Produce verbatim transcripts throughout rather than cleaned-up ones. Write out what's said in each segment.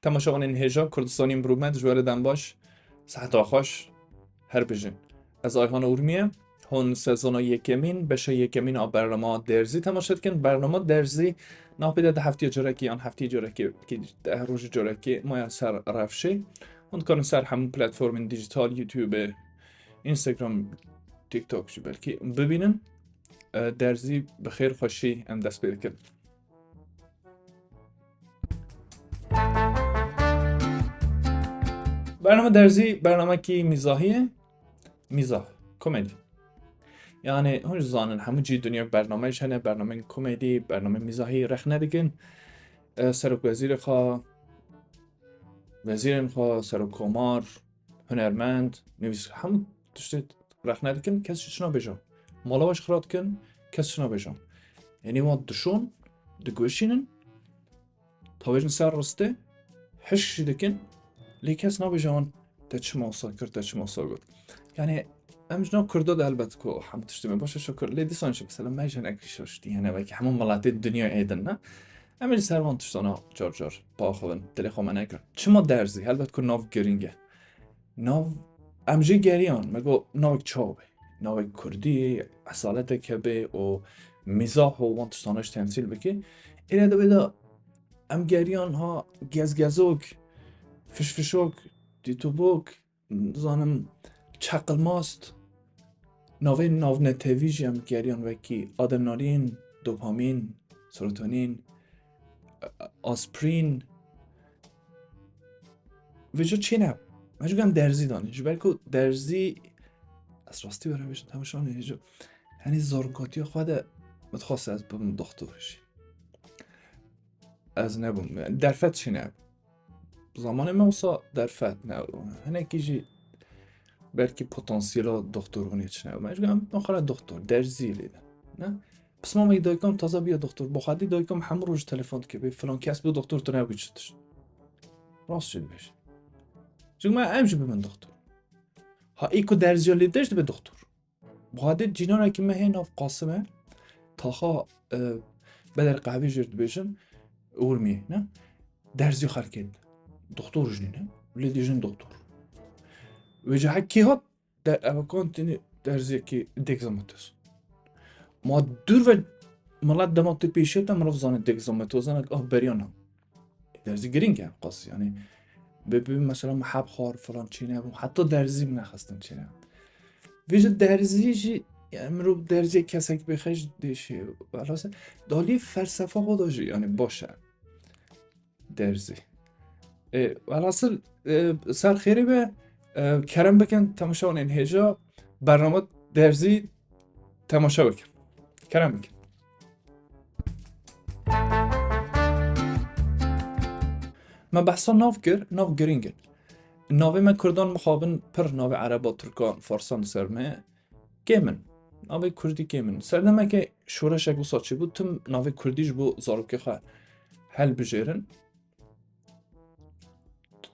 Temaşevanên hêja Kurdistanî, mirûmet ji we re dem baş, seheta xweş, her bijîn. Ez Ayhan Urmiye, hûn sezona yekemîn, beşa yekemîn a bernama Derzî temaşe dikin. Bernama Derzî napê de di heftiyê carekê yan heftiyê carekê, ki di her rojê carekê maye ser rewşê. Hûn dikarin ser hemû platformên dijital, YouTube, Instagram, TikTok jî belkî bibînin. E, Derzî bi xêr xweşî em dest pê dikin. Bername Derzî bernamekî mîzahî ye. Mîzah, komedî. Yani hûn jî zanin, hemû cî dinya bernameyê jî hene, bernameyên komedî, bernameyên mîzahî rexne dikin. E, serokwezîrê xwe, wezîrên xwe, serokkomar, hunermend, nivîs, hemû tiştê rexne dikin, kes jî çi nabêje. Mala we jî xira dikin, kes çi nabêje. Yanî wan dişon, digoşînin, tavêjin ser ristê, hişk jî dikin, lê kes nabêje wan te çima wisa kir, te çima wisa got. Yani em ji nav Kurda de helbet ku hemû tiştê me baş e, şikir, lê dîsan jî mesela me jinek şaş tî hene, belkî hemû miletên dinya ê din ne. Em ê li ser van tiştana car car biaxivin, dilê xwe me nekir. Çima Derzî? Helbet ku nav girîng e. Nav, em jê geriyan, me got navek çawa be? Navek kurdî, esaletek hebe û mîzah û wan tiştana jî temsîl bike. Êre di vê de em geriyan ha gezgezok, fişfişok, tîtûbok, nizanim, çeqilmast, navên navnetewî jî em digeriyan, wekî adrenalîn, dopamîn, serotonîn, aspirîn. Vêca çê ne. Em ji em derzî danîn. Ji ber ku derzî, ez rastî were bêjim, temaşevanê hêja, yanî zarokatiya xwe de min dixwest ez bibim doxtor jî. Ez nebûm. Derfet çênebû. Zamanê me wisa derfet nebû. Hinekî jî belkî potansiyela doktorbûnê çênebû. Me jî got, em nexwe re doktor, derzî lê de. Ne? Pismamekî dayika min taze bûye doktor. Bi xwedî dayika min hemû roj telefon dike. Bê filan kes bû doktor, tu nebû çi tişt. Rast jî dibêje. Ji me em jî bibin doktor. Ha, ê ku derziya lê de jî dibe doktor. Bi xwedî cînanekî me heye nav Qasim e. Taxa, e, Beder Qehvî jê dibêjin, Urmiyê, ne? Derzî xelkê, doktor jî nîne. Lê dibêjin doktor. Vêca hek kê hat, de, ev kan tînî derziyekî dêk zamates. Ma dûr ve milet dema tu pêşiya te mirov zane dêk zamates, zane, ah, beriya na. Derzî girîng e qas, yani. Bi, bi, mesela, me heb xwar filan çênebû, heta derzî min nexistin çêne. Vêca derzî jî, yani, mirov derziyê kesek bêxe jî dêşê. Velhasıl, dalî felsefa xwe de jî, yani, baş e. Derzî. E, velhasıl, e, ser xêrê be, e, kerem bikin, temaşevanên hêja, bernama Derzî temaşe bikin. Kerem bikin. Me behsa nav kir, nav girîng in. Navê me Kurdan mixabin pir navê Ereba, Tirkan, Farsan li ser me kêm in. Navê Kurdî kêm in. Serdemeke şoreşek wisa çêbû, tim navê Kurdî ji bo zarokê xwe helbijêrin.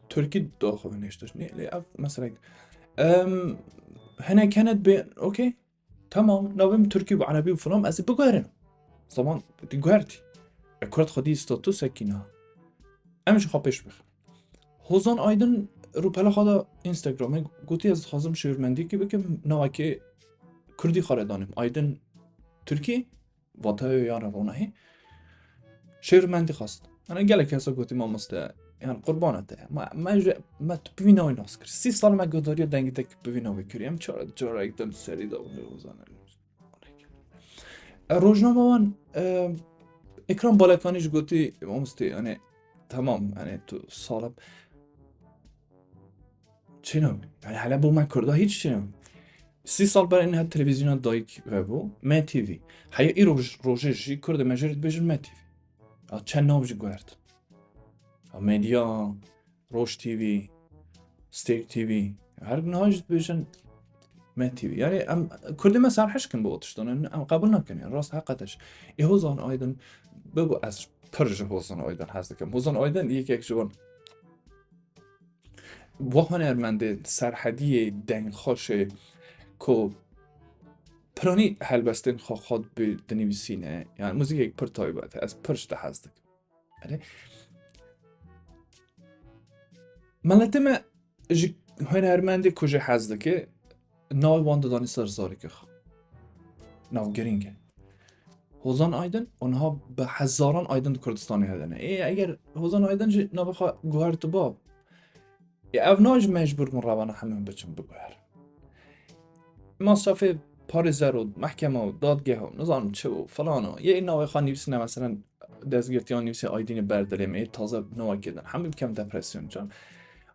Tirkî daxivin hêşta. Nê, lê ev meselek. Em, hinek hene dibê, okey. Tamam, navê min Tirkî û Erebî û filan, ez ê biguherim. Zaman diguhertî. E, Kurd xwedî statusekî na. Em ji xwe pêş bixin. Hozan Aydin rûpela xwe da Instagramê, gotî, ez dixwazim şêwirmendîkî bikim, navekê Kurdî xwe re danim. Aydin Tirkî, Vatayo ya re ronahî. Şêwirmendî xwest. Ana gelek kesa gotî, mamoste, yan qurbana te. Ma, me ji, me tu bi vî navê nas kir. Sî sal me guhdariya dengê te bi vî navê kir. Em çar, çar ek dem serî da bunu zanin. E, rojname wan, e, Ekran Balakanî jî gotî, mamoste, yani, tamam, yani, tu salib. Çênam. Yani, hele bo me Kurda hiç çênam. Sî sal berê niha televîzyona dayik vebû, Me T V. Heya îro roj-, rojê jî Kurdê me jê re dibêjin Me T V. A çend nav jî guhert. A Medya, Roj T V, Stêrk T V. Her niha jî dibêjin Me T V. Yani, em, Kurdê me serhişk in bi o tiştan. Em, em qebûl nakin. Yani, rast heqet e. Ê Hozan Aydin, bibû ez pir ji Hozan Aydin hez dikim. Hozan Aydin yekek ji wan wa hunermendê serhediyê, dengxweşê ku piranî helbestên xwe xwe bi dinivîsîne. Yani muzîkek pir taybet e. Ez pir ji te hez dikim. Yani, Miletê me ji hunermendê ku jê hez dike, navê wan didanî ser zarokê xwe. Nav girîng e. Hozan Aydin, û niha bi hezaran Aydin di Kurdistanê hene. Ê, eger Hozan Aydin jî navê xwe guhertiba, ê, ev na ji mecbûr bûn revana hemû biçin biguherin. Masrafê parêzer û mehkeme û dadgeh û nizanim çi û filan û yê navê xwe nivîsine, meselen, destgirtiyan nivîsê Aydinê berdilê me, yê taze nava kirdin. Hemî bikem depresyon can.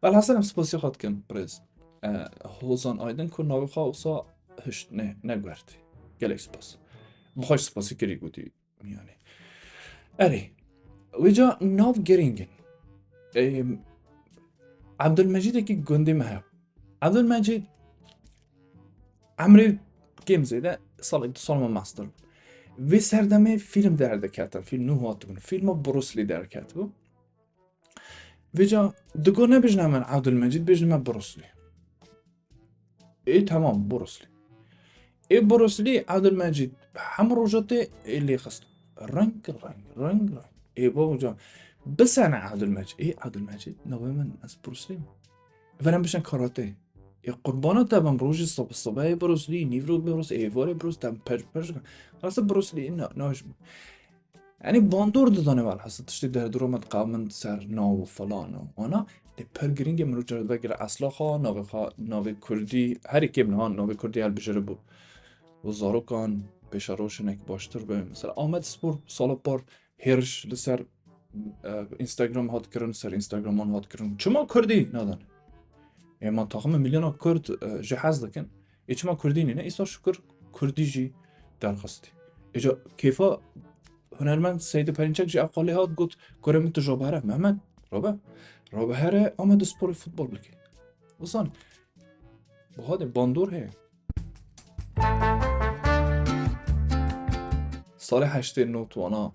Velhasil em spasiya xwe dikin, birêz. E, Hozan Aydin ku navê xwe wisa hişt, ne, neguhertî. Gelek spas. Bi xwe jî spasî kirî gotî, yanî. Erê, wêca nav girîng in. Ê, Ebdulmecîdekî gundê me hebû. Ebdulmecîd emrê kêm zêde salek du sal me master bû. Vê serdemê fîlm derdiketin, fîlm nû hatibûn. Fîlma Bruce Lee derketibû. Vêca digot nebêjine min Ebdulmecîd, bêjine me Bruce Lee. Ê, temam, Bruce Lee. Ê, Bruce Lee, Ebdulmecîd, hemû roja tê, ê, lê xist. Reng, reng, reng, reng. Ê, bavûca, bisene Ebdulmecîd. Ê, Ebdulmecîd, navê min, ez Bruce Lee me. Verin bişin karate. Ê, qurbana te bim, rojî sib-, sibehê Bruce Lee, nîvro Bruce, êvarê Bruce, te pej, pej dikin. Rastî Bruce Lee, na, na, Yanî bandor didane, welhasil tiştê derdora me diqewimin ser nav û filan û wana, lê pir girîng e mirov cere vegire esla xwe, navê xwe, navê kurdî, herî kêm niha navê kurdî hilbijêre bo, bo zarokan, pêşeroj hinek baştir be. Mesela Amedspor sala par hêriş li ser, e, Instagram hat kirin, ser Instagram wan hat kirin. Çima kurdî nadane? Ê, ma taximê milyona kurd, e, jê hez dikin. Ê, çima kurdî nîne? Îsal şukur kurdî jî derxistî. Îca kêfa hunermend Seydi Perinçek jî ev qalê hat got, kurê min tu jabehre. Mehmet, rabe. Rabehere Amedsporê futbol bike. Wisa ne. Bi hadê bandor heye. Salê heştê nod wana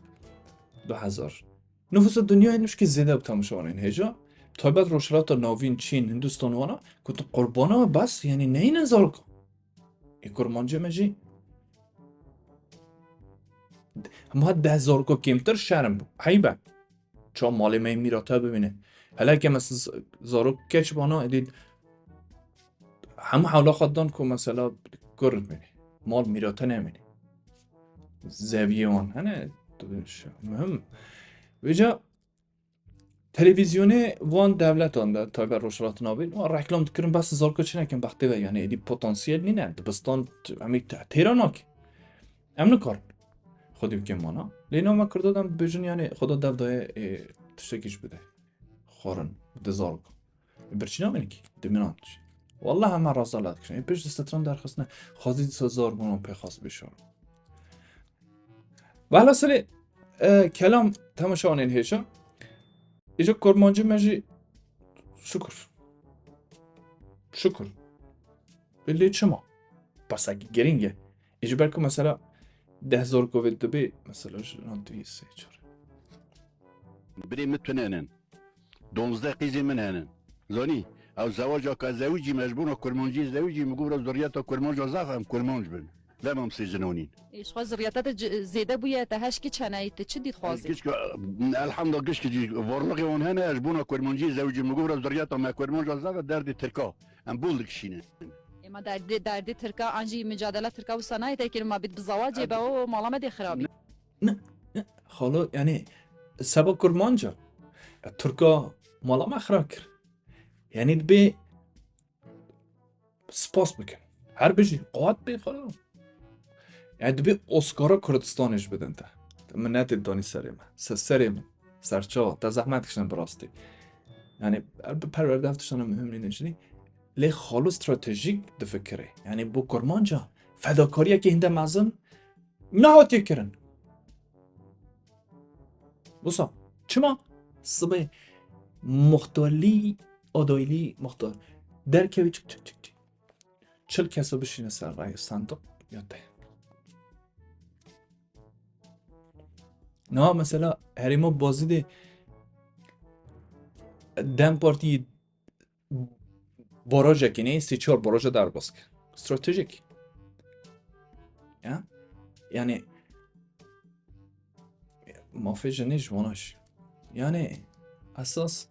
du hezar. Nifûsa dinyayê nuşkê zêde bi temaşevanên hêja. Taybet Rojhilata Navîn, Çîn, Hindistan wana ku tu qurbana bes, yanî neyne zarok. Ê kurmancê me jî hema deh zaroko kêmtir şerm bû. Eyb e. Ça malê me yê mîrate bibîne. Hele ke me z-, zarok keç bana, êdî hemû hewla xwe dan ku mesela kur bimîne. Mal mîrate nemîne. Zeviyê wan hene, tu bê şa-, muhim. Vêca televîzyonê van dewletan de, taybet Rojhilata Navîn, wan reklam dikirin, bes zarka çi nekin, bextê ve, yanî êdî potansiyel nîne, dibistan t-, em ê te-, têra nake. Em nikarin xwedî bikin mana. Lê nav me Kurda dem bibêjin, yanî Xweda dev daye, ê, tiştekî ji bide. Xwarin, bide zarok. Birçî namîne kî, diminan. Wallah hema razala dikişin. Ê pêş di stran derxistine, xwezî di sezar bûn û pê xas bêşar. Velhasilê, e, kelam temaşevanên hêja. Îca kurmancî me jî şukur. Şukur. Lê çima? Persekî girîng e. Ê ji ber ku mesela deh zarokê dibê, mesela ji nan dibî sê çar. Birê min tune nin. Donzdeh qîzê min henin. Zanî, ew zewaca ka zewicî me ji bona kurmancî zewicî, min got, zuriyeta kurmanca zaf em kurmanc bin. Lema em sê jina nîn. Ê, ji xwe zuriyeta te ci-, zêde bûye, te heşkî çenayî, te çi dî dixwazî? Gişka, elhamda gişkî jî varlıqê wan hene, ji bona kurmancî zewicî, min got, zuriyeta me kurmanca zaf e, derdê Tirka. Em bol dikişînin. Ê, ma derdê, derdê Tirka an jî micadela Tirka wisa nayê te kirin, ma bît bi zewacê be û mala me dê xirabî. Ne, ne, xalo, yanî, seba kurmanca. Ya, Tirka mala me xira kir. Yanî, dibê spas bikin. Her bijî, qewat bê, xalo. Yanî, dibê Oscara Kurdistanê ji bidin te. Minetê danî serê me. Se-, serê min. Serçawa. Te zehmet kiştin bi rastî. Yanî, her bi perwerde ev tiştana muhim nîne jinî. Lê xalo stratejîk difikire. Yanî, bo kurmanca fedakariyekê hinde mezin nehatiye kirin. Wisa, çima? Sibê muxtarlî, adaylî muxtar derkevî çik çik çik çik. Çil kesa bişîne ser rayê sandiq ya te. Niha mesela herêma Bazîdê DEM Partî barajekî ne, sê çar baraja derbas kir. Stratejîk. Ya? Yanî, mafê jinê ji wana jî. Yanî, esas,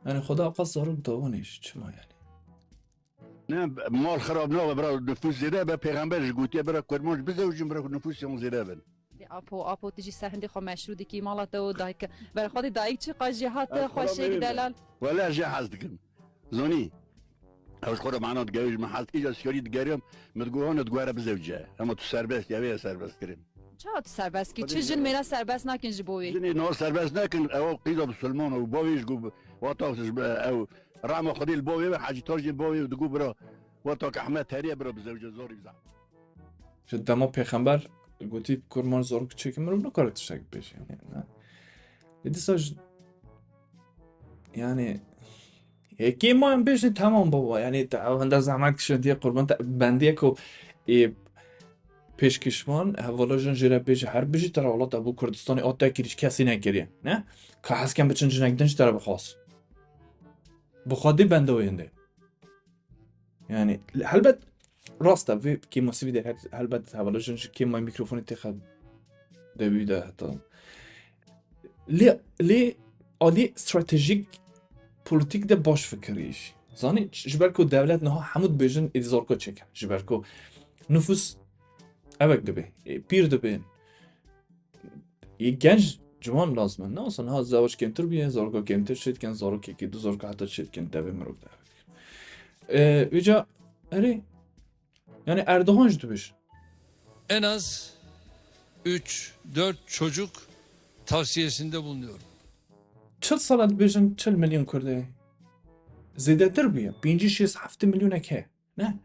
Yani Xweda qas zarok dawonê ji çima yani? Ne, mal xirab nabe bira, nifûs zêde be, pêxember ji gotiye bira kurmanc bizewicin bira ku nifûsiyan zêde bin. Apo, apo tu jî ser hindê xwe meşrû dikî, mala te û dayik. Ber xwe dê dayik çi qas jêhat xweşik delal. Wele jê hez dikim. Zonî. Ew ji xwe re mana digewê ji min hez dike, îca şiyarî digerim, min digot hane diguhere bizewce. Hema tu serbest, ew ê serbest kirin. Çawa tu serbest kî? Çi jin mêra serbest nakin ji bo wê? Jinê niha serbest nekin, ew qîza bisilman û bavê ji go wata ew rama Xwedê li bavê ve, Hecî Tajî bavê ve digo bira, wata ke Ehmed heriye bira bizewce zarî bize. Ji dema pêxember gotî kurman zarok çêkin mirov nikare tiştek bêje. Yani, ne? Lê dîsa ji, yani, Yekê ma em bêjin tamam baba, yani te ew hinde zehmet kişandiye qurban te bendiye ku ê pêşkişvan hevala jin jê re bêje her bijî te re wela te bû Kurdistanê a te kirî ji kesî nekiriye. Ne? Ka hez ken biçin jinek din ji te re bixwas. Bi Xwedê bende wê hindê. Yani helbet rast e vê kêmasî vî de her- helbet hevala jin ji kêma mikrofonê têxe dewî de heta. Lê, lê alî stratejîk polîtîk de baş fikirî jî. Zanî, ji ber ku dewlet niha hemû dibêjin êdî zarko çêkin. Ji ber ku nifûs evek dibe, ê, pîr dibe. Ê, genc ciwan lazim in. Ne olsa niha zewac kêmtir bûye, zarko kêmtir çêdikin, zarokekî du zarko heta çêdikin, devê mirov de evek. Ê, vêca, erê, Yani Erdoğan jî dibêje. En az üç dört çocuk tavsiyesinde bulunuyorum. Çil sala dibêjin çil milyon Kurdê. Zêdetir bûye. Pêncî, şêst, heftê milyonek heye. Ne?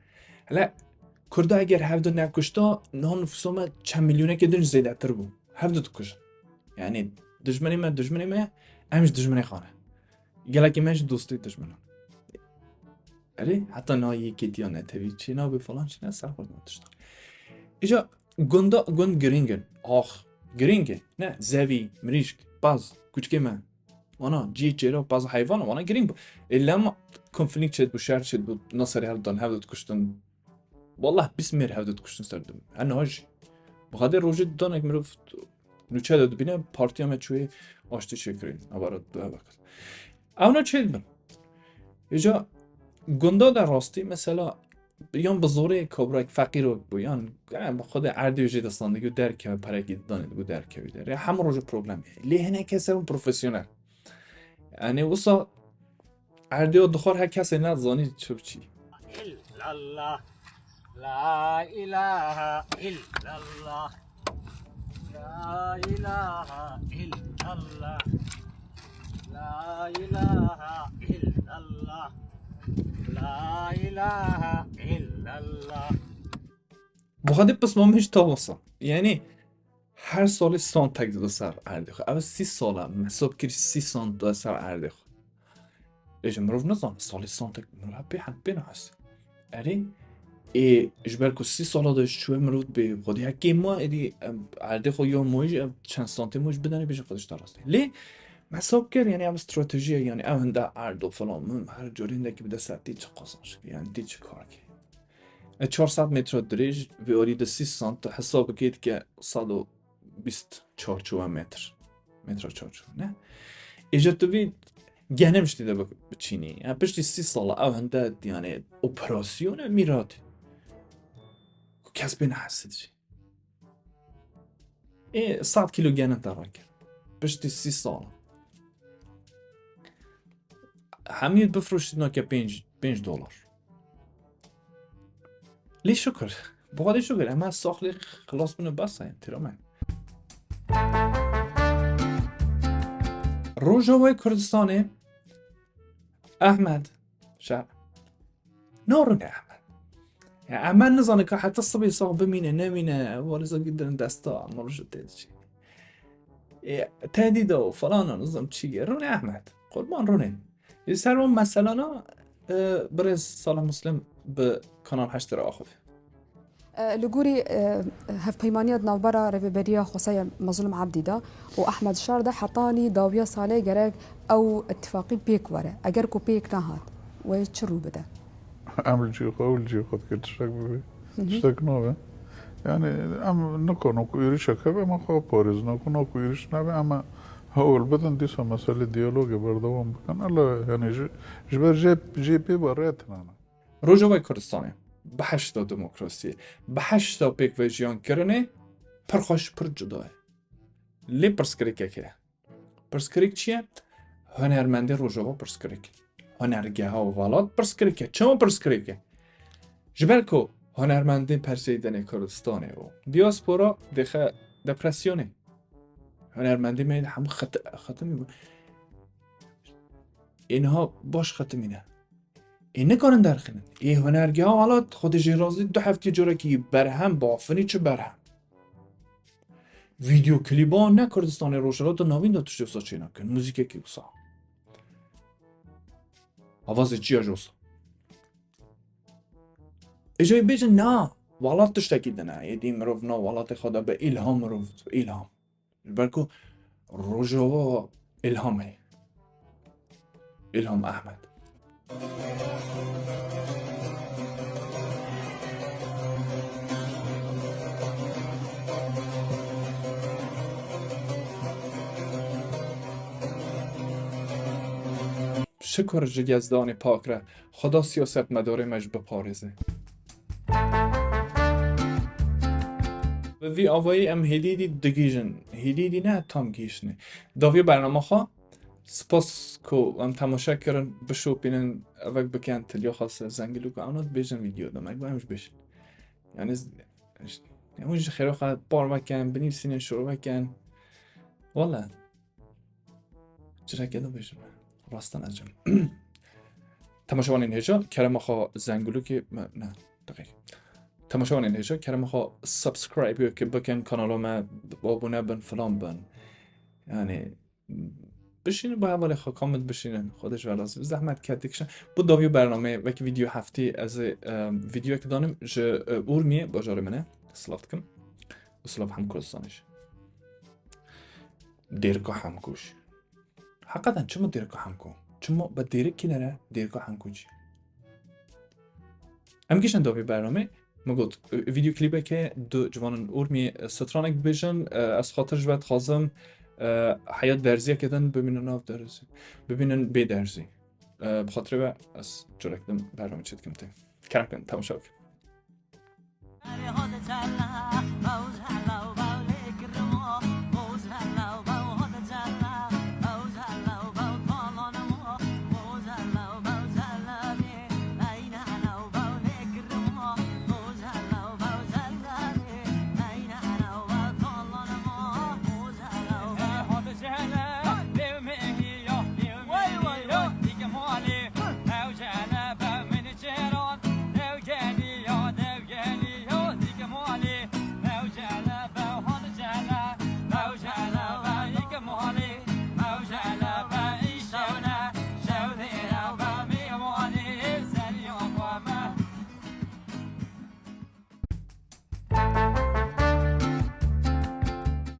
Hele Kurda eger hevdu nekuşta, niha nifûsa me çend milyonekê din jî zêdetir bû. Hevdu dikujin. Yani dijminê me, dijminê me, em jî dijminê xwe ne. Gelekî me jî dostê dijminan. Erê, heta niha yekêtiya netewî çênabe falan çêne ser xwe dima tiştan. Îja gunda, gund girîng in. Ax, girîng e. Ne, zevî, mirîşk, paz, kuçkê me. Wana, cî çêra, paz heyvan, wana girîng bû. Ê lema konflîkt çêdibû, şer çêdibû, na serê hev dan, hev dikuştin. Wallah bîst mêr hev dikuştin ser dim. Her niha jî. Bi Xwedê rojê didanek mirov nûçe de dibîne, partiya me çûyê aştî çêkirî. Ebara du hevek. Ewna çê dibin. Îca gunda de rastî mesela yan bi zorê kabrek feqîr wek bû, yan, yan bi xwedê erdê jê destandî û derkeve perekî didanê digo derkevî der. Ya hemû rojê problem ye. Lê hinek kes hebin profesyonel. Yani wisa erdê o dixwar her kesê ne zanî çi biçî. İllallah, la ilahe illallah, la ilahe illallah, la ilahe illallah, la ilahe illallah. Bu kadar pismamış tavasa. Yani her salê santek dide ser erdê xwe. Ev sî sal e, me hesab kir sî sant dide ser erdê xwe. Ê ji mirov nizane, salê santek mirov hep pê, hep pê nahas. Erê, ê, ji ber ku sî sala de ji çûye mirov dibê, xwedî hekê ma, êdî, em, erdê xwe ya moyî jî, ev çend santê moyî jî bidanê bêje xwe dişta rastê. Lê, me hesab kir, yani ev strateji ye, yani ev hinde erd û falan, min her carê hindekî bide ser tê çi qazanç kir, yani tê çi kar kir. E, çar sed metre dirêj, vê alî de sî sant, hesab bike dike sed û bîst çarçowe metr. Metra çarçowe, ne? Êca tu vî genim ji tê de bi-, biçînî. Yani piştî sî sala ew hinde, yani, operasyone mîrat. Ku kes pê nehesî dijî. Ê, sed kîlo genim te rakir. Piştî sî sala. Hemî bifroşî nake pênc, pênc dolar. Lê şukur. Bi Xwedê şukur. Em her saxlê xilas bûne bes e, tira me. Rojavayê Kurdistanê Ehmed Şer. Narûne Ehmed. Ya Ehmed nizane ka heta sibê sax bimîne, nemîne, waliza gidirin desta, miroj tê diçî. E, tehdîda û falan û nizam çi ye. Rûne Ehmed. Qurban rûne. Li ser wan meselana, e, birêz Salih Muslim bi Kanal Heşt re axivî. Li gorî, e, hevpeymaniya di navbera Rêveberiya Xwesaya Mezlûm Ebdî de û Ehmed Şar de hetanî dawiya salê gerek ew îtîfaqî pêk were. Eger ku pêk nehat, wê çi rû bide? Em li cihê xwe, ew li cihê xwe dike, tiştek bibe. Tiştek nabe. Yani em nikana ku êrişek hebe, em xwe parêzin. Ku na ku êriş nebe, em Hewl bidin dîsa meselê diyalogê berdewam bikin. Ele, yanî ji, ji ber jê, jê pê ve rê tine ne. Rojavayê Kurdistanê, behişta demokrasiyê, behişta pêkvejiyankirinê pir xweş, pir cuda ye. Lê pirsgirêkek heye. Pirsgirêk çi ye? Hunermendê Rojava pirsgirêk. Hunergeha welat pirsgirêk e. Çima pirsgirêk e? Ji ber ku hunermendê perseydenê Kurdistanê û diaspora dixe depresyonê. Hunermendê me hemû xet-, xetimî bû. Ê niha baş xetimî ne. Ê nikarin derxînin. Ê hunergeha welat xwe dê jê razî du heftî carekî berhem bafinî çi berhem. Vîdeo klîba ne Kurdistanê Rojhilat de navîn de tiştê wisa çênakin. Muzîkekî wisa. Avazê çi ya ji wisa. Ê jê bêjin na, welat tiştekî din e. Êdî mirov na welatê xwe de bi îlham mirov, îlham. Ji ber ku Rojava îlham heye. Îlham Ehmed. Şikur ji Gezdanê Pak re, Xweda siyasetmedarê me ji biparêze. Bi vî avayî em hêdî dî digihîjin. Hêdî dî ne, tam gihîştinê. Daviya bernama xwe, spas ku em temaşe kirin, bişopînin, evek bikin, tiliya xwe ser zengilûka ewna dibêjin vîdeo de, me got em jî bêjin. Yanî, em jî xêra xwe par vekin, binivîsînin, şiro vekin. Wele. Çireke de bêjim. Rastan ecem. Temaşevanên hêja, kerema xwe zengulûkê me, ne, deqîq. Temaşevanên hêja, kerema xwe subscribe ki bikin, kanala me abone bin, filan bin. Yani, bişînin, bi hevalê xwe comment bişînin. Xwe de ji we razî. Zehmet ket dikişin. Bu daviyo bernameyê, wekî video heftî, ez ê, e, videoyek danim ji, e, Urmiyê, bajarê min e. Silav dikim. Û silav hem Kurdistanê jî. Dêrika Hemkû jî. Heqeten çima Dêrika Hemkû? Çima be Dêrik kî nere Dêrika Hemkû jî? Em gişin dawî bernamê. Min got, e, vîdeo klîbeke du ciwanên Urmî, e, stranek bibêjin, e, ez xatir ji we dixwazim, e, heya derziyeke din bimînin nav derzî. Bimînin bê derzî. E, bi xatirê we ez carek din bernamê çêdikim tê. Kerem kin, temaşe bikin.